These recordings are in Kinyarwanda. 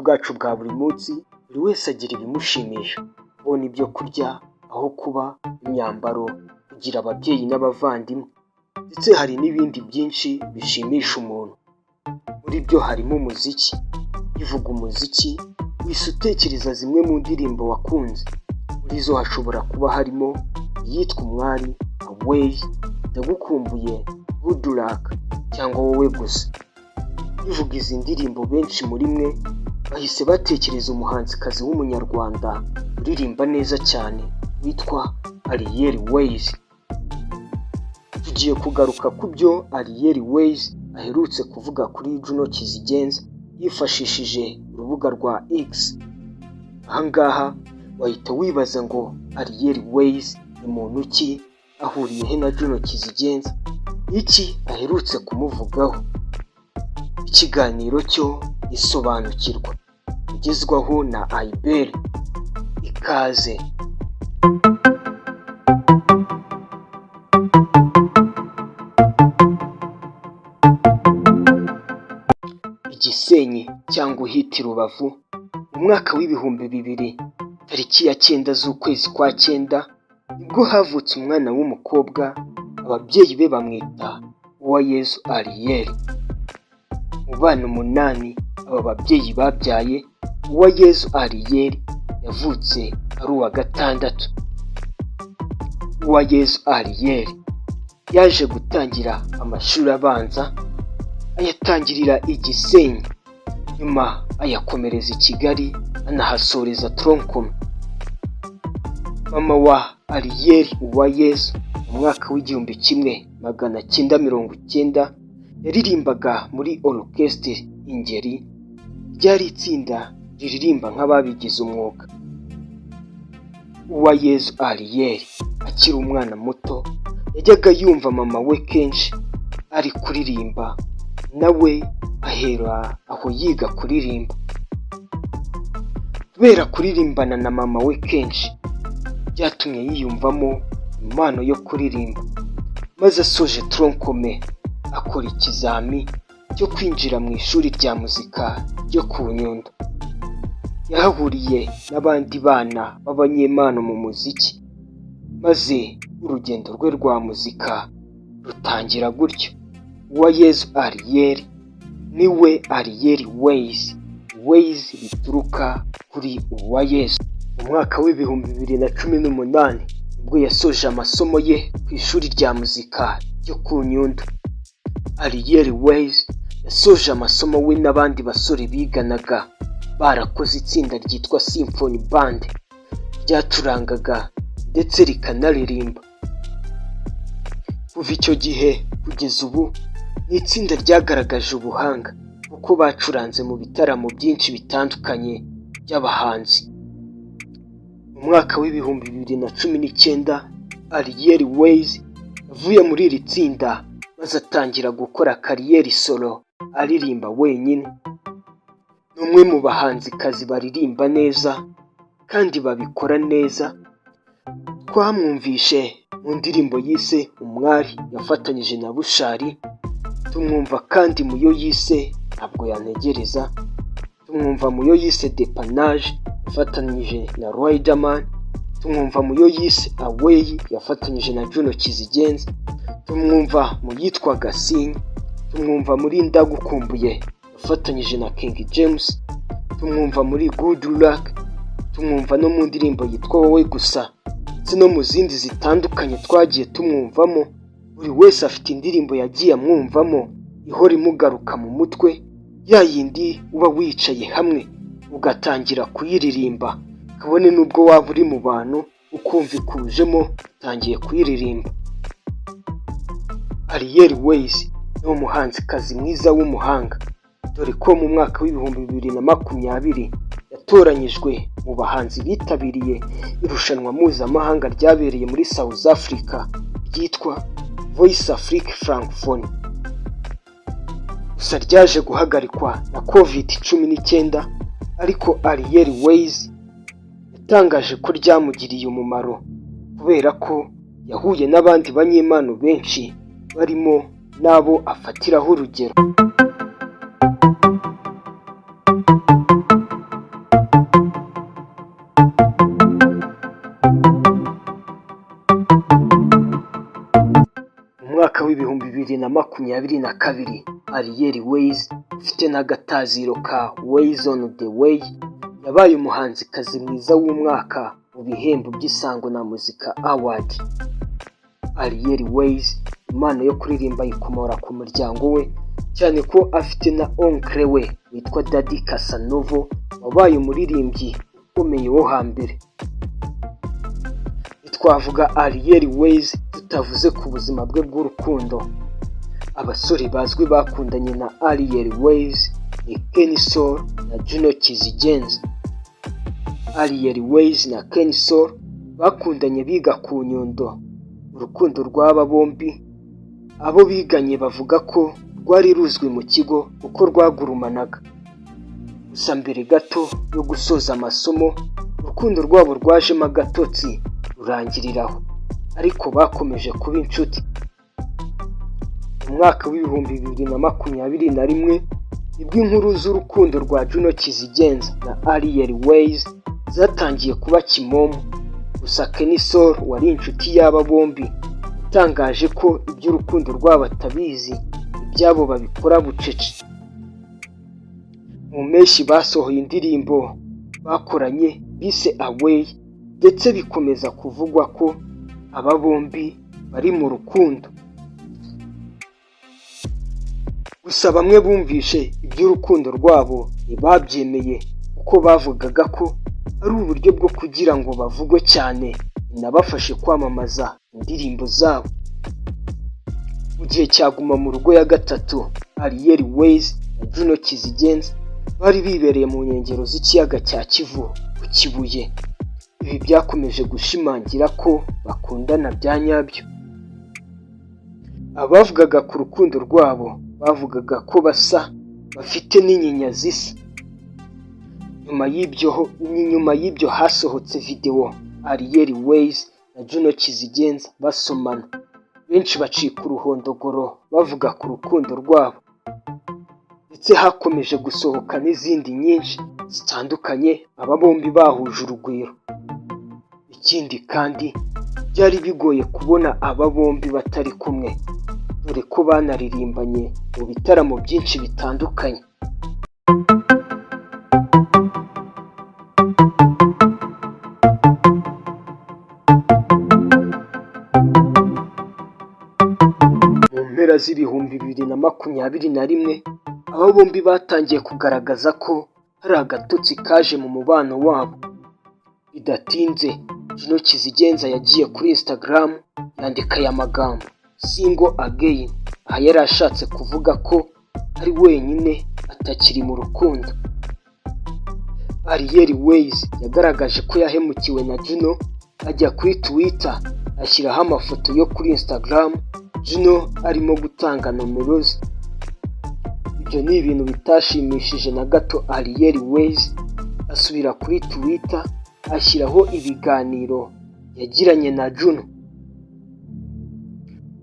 bwacu bwa buri munsi, buri wese agira ibimushimisha: kubona ibyo kurya, aho kuba, imyambaro, kugira ababyeyi n'abavandimwe, ndetse hari n'ibindi byinshi bishimisha umuntu. Muri byo harimo umuziki. Ukivuga umuziki uhise utekereza zimwe mu ndirimbo wakunze. Muri zo hashobora kuba harimo iyitwa Umwari, Away, Ndagukumbuye, Good Luck cyangwa Wowe Gusa. Nkivuga izi ndirimbo, benshi muri mwe bahise batekereza umuhanzikazi w'umunyarwanda uririmba neza cyane witwa Ariel Wayz. Tugiye kugaruka ku byo Ariel Wayz aherutse kuvuga kuri Juno Kizigenza yifashishije urubuga rwa X. Aha ngaha wahita wibaza ngo Ariel Wayz ni muntu ki, ahuriye he na Juno Kizigenza, iki aherutse kumuvugaho? Ikiganiro cyo isobanukirwa ugezwaho na Ayiberi. Ikaze. Igisenyi cyangwa uhita i Rubavu, mu mwaka w'2000, tariki ya 9 z'ukwezi kwa 9, nibwo havutse umwana w'umukobwa, ababyeyi be bamwita Uwayezu Ariel. Mu bana 8 aba babyeyi babyaye, Uwayezu Ariel yavutse ari uwa 6. Uwayezu Ariel yaje gutangira amashuri abanza, ayatangirira i Gisenyi, nyuma ayakomereza i Kigali, anahasoreza tronc commun. Mama wa Ariel Uwayezu mu mwaka w'1990 yaririmbaga muri Orchestre Ingeri, ryari itsinda riririmba nk'ababigize umwuga. Uwayezu Ariel akiri umwana muto yajyaga yumva mama we kenshi ari kuririmba, nawe ahera aho yiga kuririmba. Kubera kuririmbana na mama we kenshi, byatumye yiyumvamo impano yo kuririmba, maze asoje tronc commun akora ikizami cyo kwinjira mu ishuri rya muzika ryo ku Nyundo. Yahahuriye n'abandi bana b'abanyempano mu muziki, maze urugendo rwe rwa muzika rutangira gutyo. Uwayezu Ariel niwe Ariel Wayz, Wayz bituruka kuri Uwayezu. Mu mwaka w'2018 nibwo yasoje amasomo ye ku ishuri rya muzika ryo ku Nyundo. Ariel Wayz yasoje amasomo we n'abandi basore biganaga barakoze itsinda ryitwa Symphony Band, ryacurangaga ndetse rikanaririmba. Kuva icyo gihe kugeza ubu ni itsinda ryagaragaje ubuhanga kuko bacuranze mu bitaramo byinshi bitandukanye by'abahanzi. Mu mwaka w'2019 Ariel Wayz yavuye muri iri tsinda maze atangira gukora carrière solo aririmba wenyine. Ni umwe mu bahanzikazi baririmba neza kandi babikora neza. Twamwumvishe mu ndirimbo yise Umwari yafatanyije na Bushali, tumwumva kandi mu yo yise Ntabwo Yantegereza, tumwumva mu yo yise Dépannage yafatanyije na Riderman, tumwumva mu yo yise Away yafatanyije na Juno Kizigenza, tumwumva mu yitwa Gasinye, tumwumva muri Ndagukumbuye yafatanyije na King James, tumwumva muri Good Luck, tumwumva no mu ndirimbo yitwa Wowe Gusa, ndetse no mu zindi zitandukanye twagiye tumwumvamo. Buri wese afite indirimbo yagiye amwumvamo ihora imugaruka mu mutwe, ya yindi uba wicaye hamwe ugatangira kuyiririmba, kabone n'ubwo waba uri mu bantu ukumva ikujemo utangiye kuyiririmba. Ariel Wayz ni umuhanzikazi mwiza w'umuhanga, dore ko mu mwaka w'2020 yatoranyijwe mu bahanzi bitabiriye irushanwa mpuzamahanga ryabereye muri South Africa ryitwa Voice Afrique Francophonie. Gusa ryaje guhagarikwa na Covid-19, ariko Ariel Wayz yatangaje ko ryamugiriye umumaro kubera ko yahuye n'abandi banyempano benshi barimo n'abo afatiraho urugero. 2022, Ariel Wayz ufite n'agataziro ka Wayz on the Way yabaye umuhanzikazi mwiza w'umwaka mu bihembo by'Isango na Muzika Award. Ariel Wayz impano yo kuririmba ayikomora ku muryango we, cyane ko afite na oncle we witwa Daddy Casanovo wabaye umuririmbyi ukomeye wo hambere. Ntitwavuga Ariel Wayz tutavuze ku buzima bwe bw'urukundo. Abasore bazwi bakundanye na Ariel Wayz ni Kenny Sol na Juno Kizigenza. Ariel Wayz na Kenny Sol bakundanye biga ku Nyundo. Urukundo rw'aba bombi, abo biganye bavuga ko rwari ruzwi mu kigo kuko rwagurumanaga. Gusa mbere gato yo gusoza amasomo, urukundo rwabo rwajemo agatotsi rurangirira aho, ariko bakomeje kuba inshuti. Mu mwaka w'2021 nibwo inkuru z'urukundo rwa Juno Kizigenza na Ariel Wayz zatangiye kuba kimomo. Gusa Kenny Sol wari inshuti y'aba bombi yatangaje ko iby'urukundo rwabo atabizi, ibyabo babikora bucece. Mu mpeshyi basohoye indirimbo bakoranye bise Away, ndetse bikomeza kuvugwa ko aba bombi bari mu rukundo. Gusa bamwe bumvishe iby'urukundo rwabo ntibabyemeye, kuko bavugaga ko ari uburyo bwo kugira ngo bavugwe cyane binabafashe kwamamaza indirimbo zabo. Mu gihe cya Guma mu Rugo ya gatatu, Ariel Wayz na Juno Kizigenza bari bibereye mu nkengero z'ikiyaga cya Kivu ku Kibuye. Ibi byakomeje gushimangira ko bakundana bya nyabyo. Abavugaga ku rukundo rwabo bavugaga ko basa, bafite n'inyinya zisa. Nyuma y'ibyo hasohotse video Ariel Wayz na Juno Kizigenza basomana, benshi bacika uruhondogoro bavuga ku rukundo rwabo, ndetse hakomeje gusohoka n'izindi nyinshi zitandukanye aba bombi bahuje urugwiro. Ikindi kandi byari bigoye kubona aba bombi batari kumwe, dore ko banaririmbanye mu bitaramo byinshi bitandukanye. Mu mpera z'2021, aba bombi batangiye kugaragaza ko hari agatotsi kaje mu mubano wabo. Bidatinze Juno Kizigenza yagiye kuri Instagram yandika aya magambo: "Single again", aha yari ashatse kuvuga ko ari wenyine atakiri mu rukundo. Ariel Wayz yagaragaje ko yahemukiwe na Juno, ajya kuri Twitter ashyiraho amafoto yo kuri Instagram Juno arimo gutanga nomero ze. Ibyo ni ibintu bitashimishije na gato Ariel Wayz, asubira kuri Twitter ashyiraho ibiganiro yagiranye na Juno.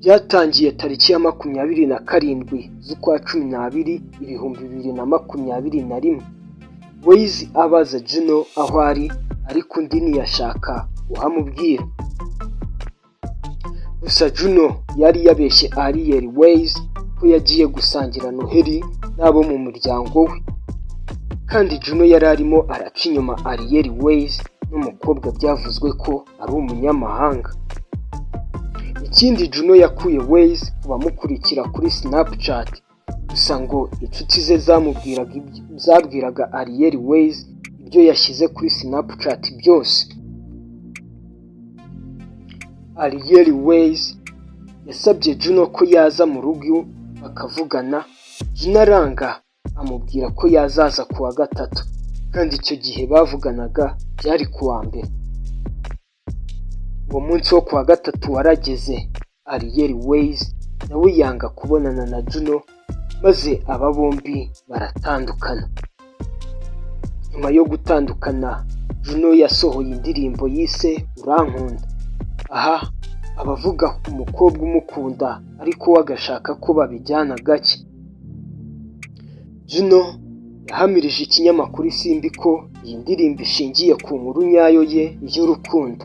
Byatangiye tariki ya 27 z'ukwa 12 2021, Wayz abaza Juno aho ari, ariko undi ntiyashaka kuhamubwira. Gusa Juno yari yabeshye Ariel Wayz ko yagiye gusangira Noheli n'abo mu muryango we, kandi Juno yari arimo araca inyuma Ariel Wayz n'umukobwa byavuzwe ko ari umunyamahanga. Ikindi Juno yakuye Wayz ku bamukurikira kuri Snapchat, gusa ngo inshuti ze zabwiraga Ariel Wayz ibyo yashyize kuri Snapchat byose. Ariel Wayz yasabye Juno ko yaza mu rugo bakavugana, Juno aranga amubwira ko yazaza ku wa gatatu, kandi icyo gihe bavuganaga byari ku wa mbere. Uwo munsi wo ku wa gatatu warageze, Ariel Wayz nawe yanga kubonana na Juno, maze aba bombi baratandukana. Nyuma yo gutandukana, Juno yasohoye indirimbo yise Urankunda. Aha aba avuga umukobwa umukunda ariko we agashaka ko babijyana gake. Juno yahamirije ikinyamakuru Isimbi ko iyi ndirimbo ishingiye ku nkuru nyayo ye y'urukundo,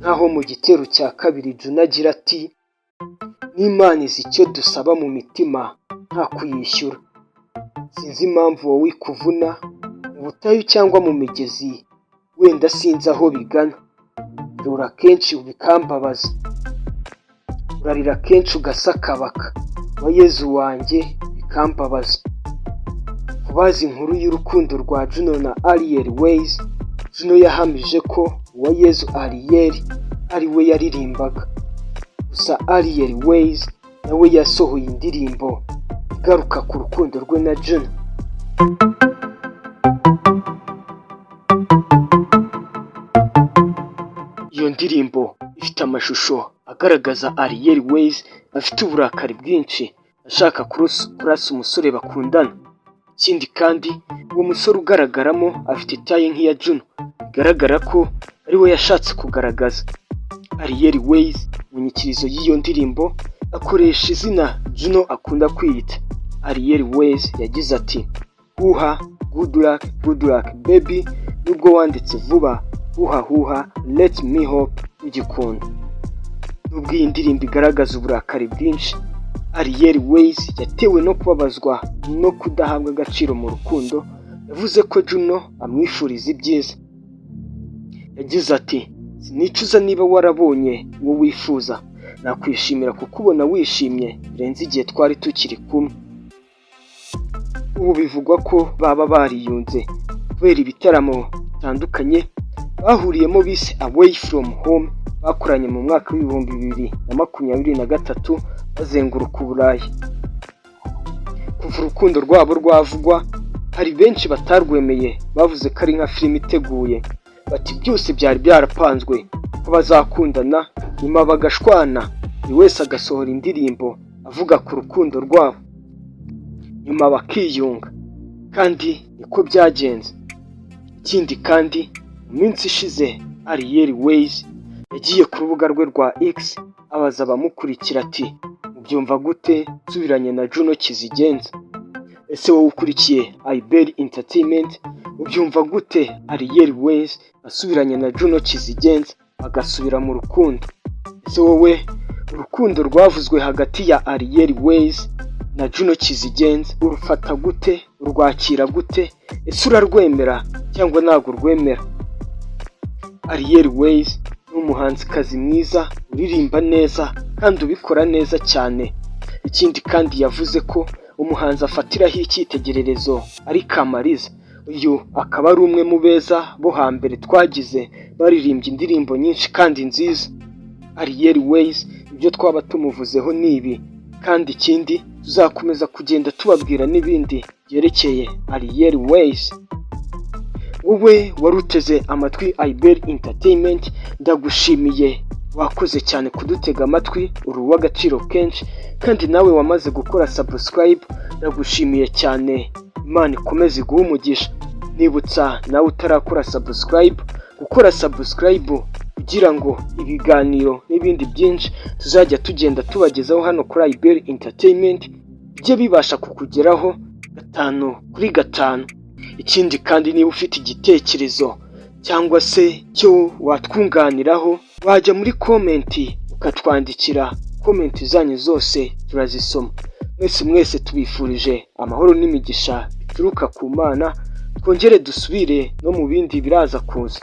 nk'aho mu gitero cya kabiri Juno agira ati: N'Imana izi icyo dusaba mu mitima nta kuyishyura. Sinzi impamvu wowe ikuvuna mu butayu cyangwa mu migezi, wenda sinzi aho bigana. Birura kenshi bikambabaza, urarira kenshi ugasakabaka, wa Yezu wanjye, bikambabaza. Ku bazi inkuru y'urukundo rwa Juno na Ariel Wayz, Juno yahamije ko Uwayezu Ariel ari we yaririmbaga. Gusa Ariel Wayz nawe yasohoye indirimbo igaruka ku rukundo rwe na Juno. Iyo ndirimbo ifite amashusho agaragaza Ariel Wayz afite uburakari bwinshi, ashaka kurasa umusore bakundana. Ikindi kandi, uwo musore ugaragaramo afite taille nk'iya Juno, bigaragara ko ari we yashatse kugaragaza. Ariel Wayz mu nyikirizo y'iyo ndirimbo akoresha izina Juno akunda kwiyita. Ariel Wayz yagize ati: "Huha, good luck, good luck baby, nubwo wanditse vuba, huha huha, let me hope ugikunda." Nubwo iyi ndirimbo igaragaza uburakari bwinshi Ariel Wayz yatewe no kubabazwa no kudahabwa agaciro mu rukundo, yavuze ko Juno amwifuriza ibyiza. Yagize ati: "Sinicuza niba warabonye uwo wifuza, nakwishimira kukubona wishimye birenze igihe twari tukiri kumwe." Ubu bivugwa ko baba bariyunze kubera ibitaramo bitandukanye bahuriyemo bise Away from Home, bakoranye mu mwaka w'2023 bazenguruka Uburayi. Kuva urukundo rwabo rwavugwa, hari benshi batarwemeye, bavuze ko ari nka filime iteguye, bati byose byari byarapanzwe ko bazakundana nyuma bagashwana, buri wese agasohora indirimbo avuga ku rukundo rwabo, nyuma bakiyunga, kandi niko byagenze. Ikindi kandi, mu minsi ishize Ariel Wayz yagiye ku rubuga rwe rwa X abaza abamukurikira ati: "Mubyumva gute nsubiranye na Juno Kizigenza?" Ese wowe ukurikiye Iberi Entertainment, ubyumva gute Ariel Wayz asubiranye na Juno Kizigenza bagasubira mu rukundo? Ese wowe urukundo rwavuzwe hagati ya Ariel Wayz na Juno Kizigenza urufata gute, urwakira gute? Ese urarwemera cyangwa ntabwo urwemera? Ariel Wayz ni umuhanzikazi mwiza uririmba neza kandi ubikora neza cyane. Ikindi kandi, yavuze ko umuhanzi afatiraho icyitegererezo ari Kamariza, uyu akaba ari umwe mu beza bo hambere twagize baririmbye indirimbo nyinshi kandi nziza. Ariel Wayz ibyo twaba tumuvuzeho ni ibi, kandi ikindi tuzakomeza kugenda tubabwira n'ibindi byerekeye Ariel Wayz. Wowe wari uteze amatwi Iberi Entertainment, ndagushimiye, wakoze cyane kudutega amatwi, uri uw'agaciro kenshi. Kandi nawe wamaze gukora subscribe, ndagushimiye cyane, Imana ikomeze iguhe umugisha. Nibutsa nawe utarakora subscribe gukora subscribe kugira ngo ibiganiro n'ibindi byinshi tuzajya tugenda tubagezaho hano kuri Iberi Entertainment bijye bibasha kukugeraho gatanu kuri gatanu. Ikindi kandi, niba ufite igitekerezo cyangwa se cyo watwunganiraho, wajya muri comment ukatwandikira. Comment zanyu zose turazisoma. Mwese mwese tubifurije amahoro n'imigisha bituruka ku Mana. Twongere dusubire no mu bindi biraza kuza.